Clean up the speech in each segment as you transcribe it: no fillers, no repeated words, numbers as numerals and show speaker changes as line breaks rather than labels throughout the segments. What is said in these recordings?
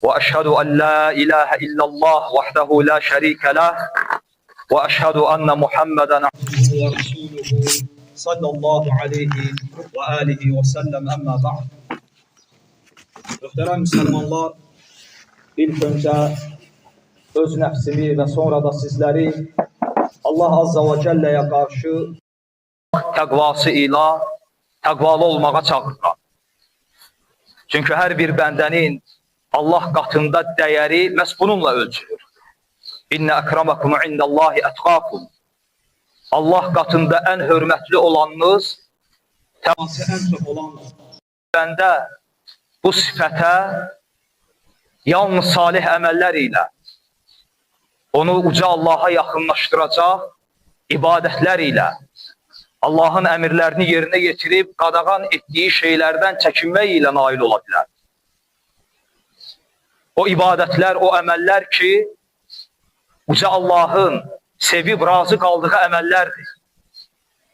وأشهد أن لا إله إلا الله وحده لا شريك له وأشهد أن محمدا عبده ورسوله صلى الله عليه وآله وسلم أما بعد. Möhtərəm müsəlmanlar, ilk öncə öz nəfsimi və sonra da sizləri Allah Azza və Cəlləyə qarşı təqvası ilə təqvalı olmağa çağırıram. Çünki hər bir bəndənin Allah qatında dəyəri məhz bununla ölçülür. İnne əkramakum indallahi etqakum. Allah qatında ən hörmətli olanınız təqvası ən çox olandır. Bəndə bu sifətə yalnız salih əməllər ilə onu uca Allaha yaxınlaşdıracaq ibadətlər ilə Allahın əmrlərini yerinə yetirib qadağan etdiyi şeylərdən çəkinmək ilə nail ola bilər. O ibadətlər, o əməllər ki, uca Allahın sevib razı qaldığı əməllərdir.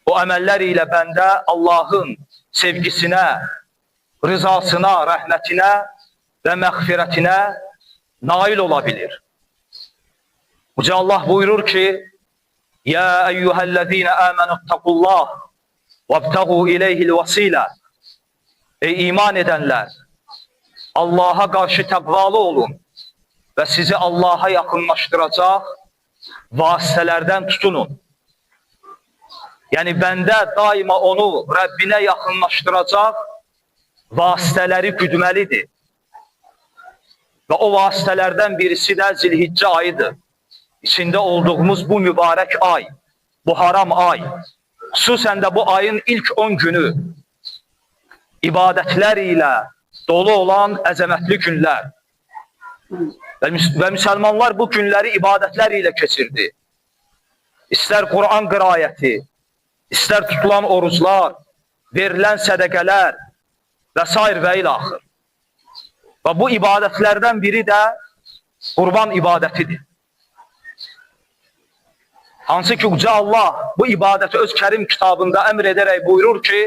O əməllər ilə bəndə Allahın sevgisinə, rızasına, rəhmətinə və məğfirətinə nail ola bilir. Uca Allah buyurur ki, Ya eyyuhellezine amenüttaqullah vebteğu ileyhil vasile. Ey iman edenler, Allah'a qarşı təqvalı olun və sizi Allah'a yaxınlaşdıracaq vasitələrdən tutunun. Yəni bəndə daima onu Rəbbinə yaxınlaşdıracaq vasitələri güdməlidir. Və o vasitələrdən birisi də Zilhiccə ayıdır. İçində olduğumuz bu mübarək ay, bu haram ay, xüsusən də bu ayın ilk 10 günü ibadətlər ilə dolu olan əzəmətli günlər. Və müsəlmanlar bu günləri ibadətlər ilə keçirdi. İstər Quran qiraəti, istər tutulan oruclar, verilən sədəqələr və sair və ilaxır. Və bu ibadətlərdən biri də qurban ibadətidir. Hansı ki uca Allah bu ibadəti öz kərim kitabında əmr edərək buyurur ki: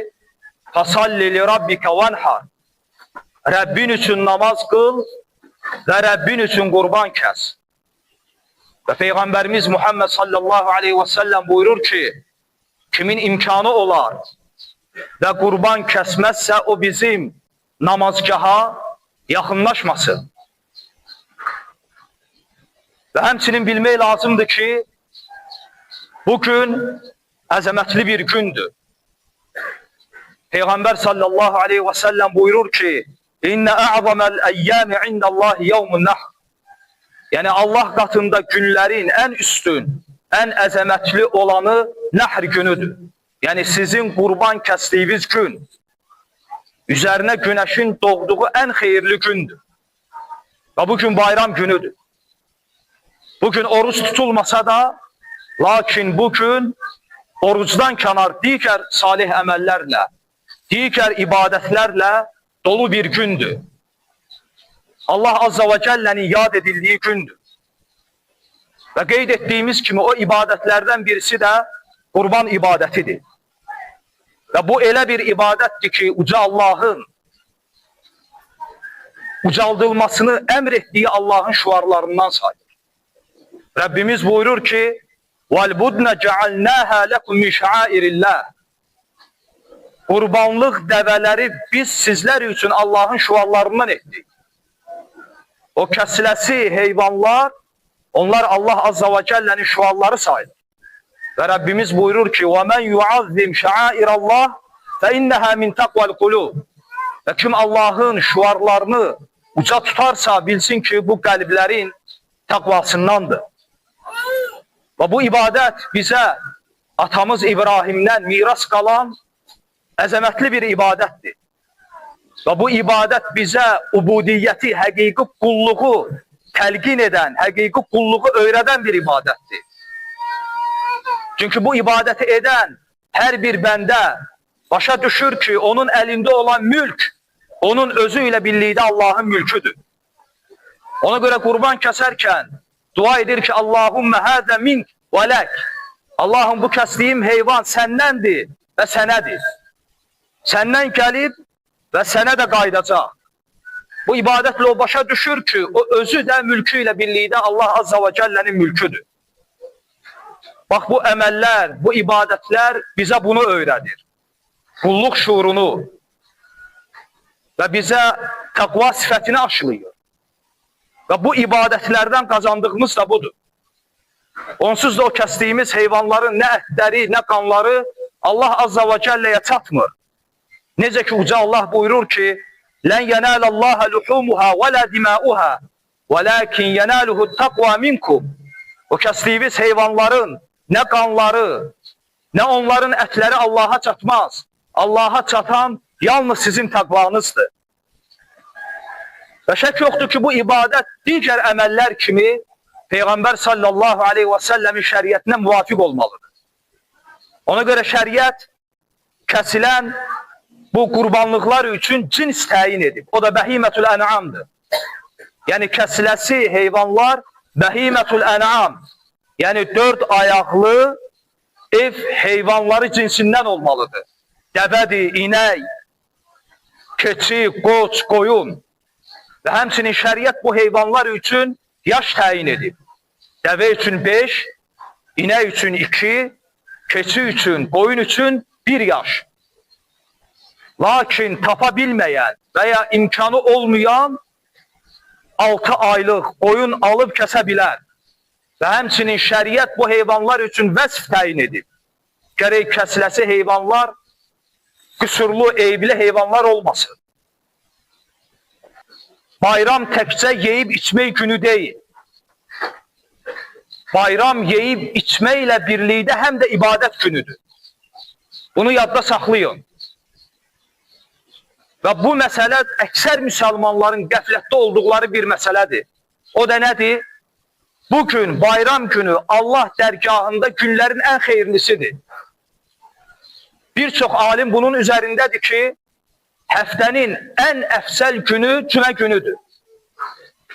"Fasalli li rabbika venhar." Rəbbin üçün namaz qıl və Rəbbin üçün qurban kəs. Və Peyğəmbərimiz Muhammed sallallahu aleyhi və səlləm buyurur ki, kimin imkanı olar və qurban kəsməzsə o bizim namazgaha yaxınlaşmasın. Və həmçinin bilmək lazımdır ki, bu gün əzəmətli bir gündür. Peyğəmbər sallallahu aleyhi və səlləm buyurur ki, İnne a'zamel eyyami indallahi yevmun nahr. Yəni Allah qatında günlərin ən üstün, ən əzəmətli olanı nəhr günüdür. Yəni sizin qurban kəsdiyiniz gün, üzərinə günəşin doğduğu ən xeyirli gündür. Və bu gün bayram günüdür. Bugün oruç tutulmasa da, lakin bugün orucdan kənar digər salih əməllərlə, digər ibadətlərlə dolu bir gündür. Allah Azza və Cəllənin yad edildiyi gündür. Və qeyd etdiyimiz kimi o ibadətlərdən birisi də qurban ibadətidir. Və bu elə bir ibadətdir ki, uca Allahın ucaldılmasını əmr etdiyi Allahın şüarlarından sayılır. Rəbbimiz buyurur ki: "Vel-budne cealnaha lekum min şairillah." Qurbanlıq dəvələri biz sizlər üçün Allahın şüarlarından etdik. O kəsiləsi heyvanlar, onlar Allah Azza və Cəllənin şüarları sayılır. Və Rəbbimiz buyurur ki: "Və men yuazzim şairallah fe inneha min taqval qulub." Və kim Allahın şüarlarını uca tutarsa bilsin ki, bu qəlblərin təqvasındandır. Və bu ibadət bizə atamız İbrahimdən miras qalan əzəmətli bir ibadətdir. Və bu ibadət bizə ubudiyyəti, həqiqi qulluğu təlqin edən, həqiqi qulluğu öyrədən bir ibadətdir. Çünki bu ibadəti edən hər bir bəndə başa düşür ki, onun əlində olan mülk, onun özü ilə birlikdə Allahın mülküdür. Ona görə qurban kəsərkən dua edir ki, Allahümme həzə mink və lək. Allahım, bu kəsdiyim heyvan səndəndir və sənədir. Səndən gəlib və sənə də qayıdacaq. Bu ibadətlə o başa düşür ki, o özü də mülkü ilə birlikdə Allah Azza və Cəllənin mülküdür. Bax bu əməllər, bu ibadətlər bizə bunu öyrədir. Qulluq şuurunu və bizə təqva sifətini aşılayır. Və bu ibadətlərdən qazandığımız da budur. Onsuz da o kəsdiyimiz heyvanların nə ətləri, nə qanları Allah Azza və Cəlləyə çatmır. Necə ki uca Allah buyurur ki, "Lən yenalallaha luhumuha və la dimauha, velakin yenaluhu taqva minkum." O kəsdiyimiz heyvanların nə qanları, nə onların ətləri Allaha çatmaz. Allaha çatan yalnız sizin təqvanızdır. Və şək yoxdur ki, bu ibadət digər əməllər kimi Peyğəmbər sallallahu aleyhi və səlləmin şəriətinə müvafiq olmalıdır. Ona görə şəriət kəsilən bu qurbanlıqlar üçün cins təyin edib. O da bəhimətül ənamdır. Yəni kəsiləsi heyvanlar bəhimətül ənam. Yəni dörd ayaqlı ev heyvanları cinsindən olmalıdır. Dəvədir, inək, keçi, qoç, qoyun. Və həmçinin şəriət bu heyvanlar üçün yaş təyin edib. Dəvə üçün 5, inək üçün 2, keçi üçün, qoyun üçün 1 yaş. Lakin tapa bilməyən və ya imkanı olmayan 6 aylıq qoyun alıb kəsə bilər. Və həmçinin şəriət bu heyvanlar üçün vəsf təyin edib. Gərək kəsiləsi heyvanlar qüsurlu, eyibli heyvanlar olmasın. Bayram təkcə yeyib içmək günü deyil. Bayram yeyib içməklə birlikdə həm də ibadət günüdür. Bunu yadda saxlayın. Və bu məsələ əksər müsəlmanların qəflətdə olduqları bir məsələdir. O da nədir? Bu gün, bayram günü Allah dərgahında günlərin ən xeyirlisidir. Bir çox alim bunun üzərindədir ki, həftənin ən əfsəl günü cümə günüdür.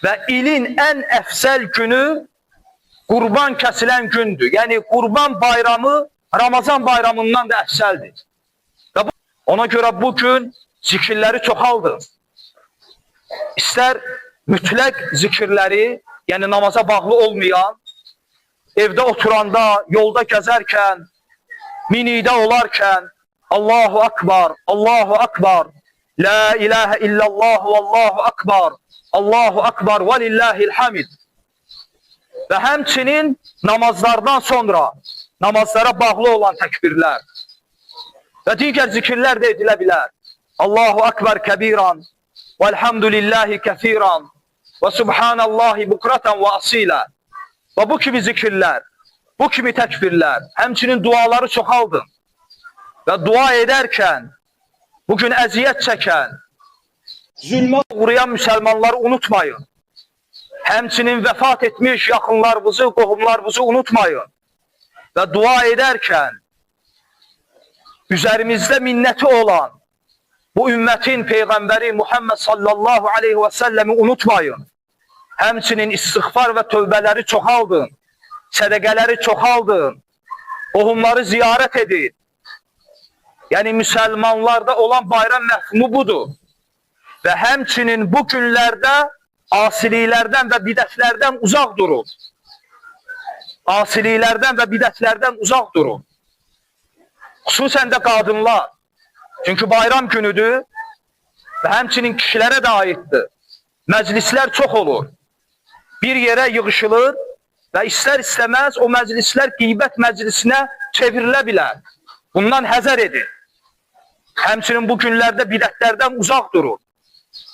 Və ilin ən əfsəl günü qurban kəsilən gündür. Yəni qurban bayramı Ramazan bayramından da əfsəldir. Və ona görə bu gün zikirləri çoxaldın. İstər mütləq zikirləri, yəni namaza bağlı olmayan, evdə oturanda, yolda gəzərkən, minikdə olarkən Allahu Akbar, Allahu Akbar, La ilahe illallah ve Allahu Akbar, Allahu Akbar ve lillahil hamid. Və həmçinin namazlardan sonra namazlara bağlı olan təkbirlər və digər zikirlər də edilə bilər. Allahu Akbar kəbiran velhamdülillahi kəsiran və subhanallahi bukratan və asila. Və bu kimi zikirlər, bu kimi təkbirlər, həmçinin duaları çoxaldın. Və dua edərkən bugün əziyyət çəkən, zülmə uğrayan müsəlmanları unutmayın. Həmçinin vəfat etmiş yaxınlarınızı, qohumlarınızı unutmayın. Və dua edərkən üzerimizdə minnəti olan bu ümmətin Peyğəmbəri Muhammed sallallahu aleyhi və səlləmi unutmayın. Həmçinin istiğfar və tövbələri çoxaldın. Sədəqələri çoxaldın. Qohumları ziyarət edin. Yəni müsəlmanlarda olan bayram məfhumu budur. Və həmçinin bu günlərdə asiliklərdən və bidətlərdən uzaq durun. Asiliklərdən və bidətlərdən uzaq durun. Xüsusən də qadınlar. Çünki bayram günüdür və həmçinin kişilərə də aiddir. Məclislər çox olur. Bir yerə yığışılır və istər istəməz o məclislər qeybət məclisinə çevrilə bilər. Bundan həzər edin. Həmçinin bu günlərdə bidətlərdən uzaq durun.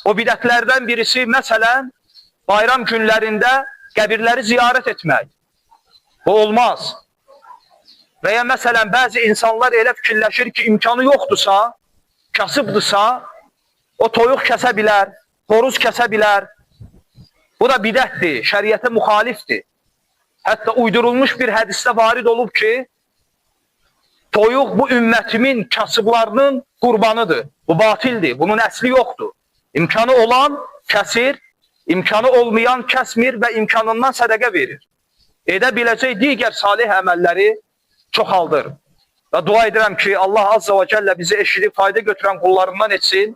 O bidətlərdən birisi məsələn bayram günlərində qəbirləri ziyarət etmək. Bu olmaz. Və ya məsələn bəzi insanlar elə fikirləşir ki, imkanı yoxdursa, kasıbdırsa, o toyuq kəsə bilər, xoruz kəsə bilər. Bu da bidətdir, şəriətə müxalifdir. Hətta uydurulmuş bir hədisdə varid olub ki, toyuq bu ümmətimin kasıblarının qurbanıdır. Bu batildir, bunun əsli yoxdur. İmkanı olan kəsir, imkanı olmayan kəsmir və imkanından sədəqə verir. Edə biləcək digər salih əməlləri çoxaldır. Və dua edirəm ki, Allah Azza və Cəllə bizi eşidib fayda götürən qullarından etsin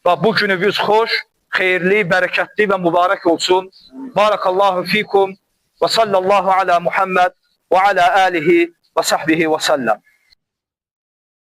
və bu günü biz xoş, xeyirli, bərəkətli və mübarək olsun. Barakallahu fikum və sallallahu ala Muhammed və ala alihi və sahbihi və səlləm.